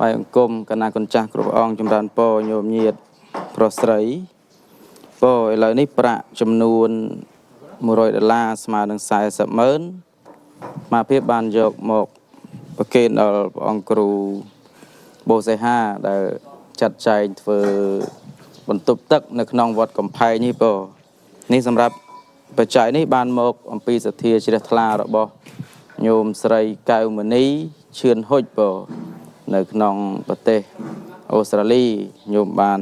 បាយអង្គមកណាកូនចាស់គ្រប់អង្គចម្រើនពរញោមញាតប្រុសស្រីពរឥឡូវនេះប្រាក់ចំនួន100ដុល្លារស្មើនឹង40ម៉ឺនមកភាពបានយកមកប្រគេនដល់ព្រះអង្គគ្រូបូសេហាដែលចាត់ចែងធ្វើបន្ទប់ទឹកនៅក្នុងវត្តកំផែងនេះពរនេះសម្រាប់បច្ច័យនេះបានមកអំពីសទ្ធាជ្រះថ្លារបស់ញោមស្រីកៅមនីឈឿនហុចពរនៅក្នុងប្រទេសអូស្ត្រាលីញោមបាន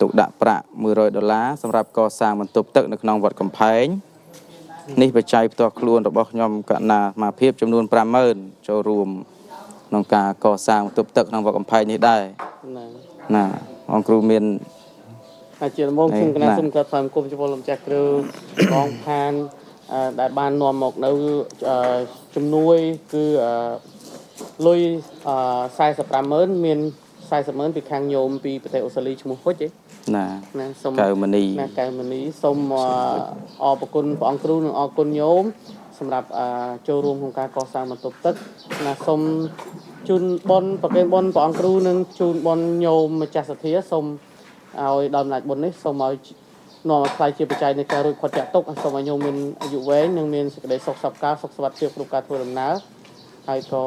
ទុកដាក់ប្រាក់100ដុល្លារសម្រាប់កសាងបន្ទប់ទឹកនៅក្នុងវត្តកំផែងនេះបច្ច័យផ្ទាល់ខ្លួនរបស់ខ្ញុំកណាមាភាពចំនួន50000ចូលរួមក្នុងការកសាងបន្ទប់ទឹកក្នុងវត្តកំផែងនេះដែរ ណា ណាអង្គគ្រូមាន ហើយជាដំបូងខ្ញុំកណាសូមក្រាបថ្វាយបង្គំចំពោះលោកម្ចាស់គ្រូរងផានដែលបាននាំមកនៅជំនួយគឺលុយ450,000មាន400,000ពីខាងញោមពីប្រទេសអូស្ត្រាលីឈ្មោះហុចទេ ណា ណាសូម កៅមនី ណាកៅមនីសូមអរគុណព្រះអង្គគ្រូនិងអរគុណញោមសម្រាប់ចូលរួមក្នុងការកសាងបន្ទប់ទឹកណាសូមជូនបុណ្យប្រគេនបុណ្យព្រះអង្គគ្រូនិងជូនបុណ្យញោមម្ចាស់សទ្ធាសូមឲ្យដល់អំណាចបុណ្យនេះសូមឲ្យនាំឲ្យក្លាយជាបច្ច័យនៃការរួចផុតចាកទុក្ខសូមឲ្យញោមមានអាយុវែងនិងមានសេចក្តីសុខសប្ការសុខសុវត្ថិភាពគ្រប់ការធ្វើដំណើរហើយក៏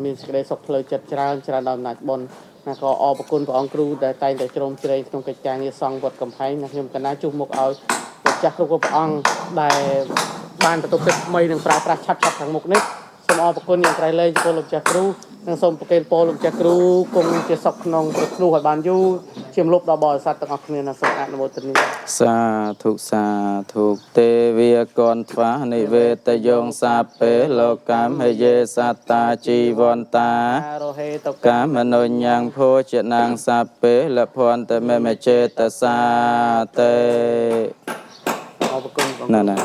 មានសេចក្តីសុខផ្លូវចិត្តច្រើនច្រើនដល់អំណាចបុណ្យណាក៏អរគុណព្រះអង្គគ្រូដែលតែងតែជ្រោមជ្រែងក្នុងកិច្ចការងារសង់វត្តកំផែងណាខ្ញុំកណាជួសមុខឲ្យម្ចាស់គ្រប់ព្រះអង្គដែលបានបន្ទប់ទឹកថ្មីនិងប្រើប្រាស់ឆាប់ឆាប់ខាងមុខនេះសូមអរគុណយ៉ាងក្រៃលែងចំពោះលោកម្ចាស់គ្រូនិងសូមប្រគេនពរលោកម្ចាស់គ្រូគង់ជាសុខក្នុងព្រះធ្នូឲ្យបានយូរជាមលុបដល់បរិស័ទទាំងអស់គ្នាណាសូមអនុមោទនា សាធុសាធុទេវាកនថ្វានិវេតយងសាពេលោកមហយេសត្តាជីវន្តា រហេតុ កាមនុញ្ញងភោជនាងសាពេលភន្តមេមចេតសាតេ អរគុណ ណាណា។